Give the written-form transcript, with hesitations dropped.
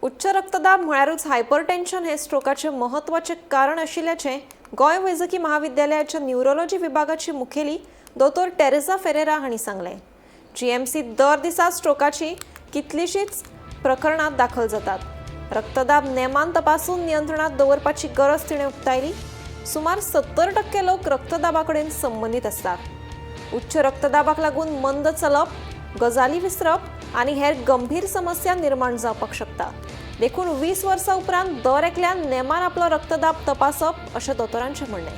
उच्च रक्तदाब म्हळ्यारूच हायपरटेन्शन हे स्ट्रोकाचें म्हत्वाचें कारण आशिल्ल्याचें गोंय वैजकी महाविद्यालयाच्या न्युरोलॉजी विभागाची मुखेली दोतोर टेरेसा फेरेरा हांणी सांगलें. जीएमसी दर दिसा स्ट्रोकाची कितलीशींच प्रकरणां दाखल जातात. रक्तदाब नेमान तपासून नियंत्रणात दवरपाची गरज तिणें उक्तायली. सुमार 70% लोक रक्तदाबा कडेन संबंदीत आसतात. उच्च रक्तदाबाक लागून मंद चलप, गजाली विसरप आनी हेर गंभीर समस्या निर्माण जावपाक शकता. देखून 20 वर्सां उपरांत दर एकल्यान नेमान आपलो रक्तदाब तपासप अशें दोतोरांचें म्हणणें.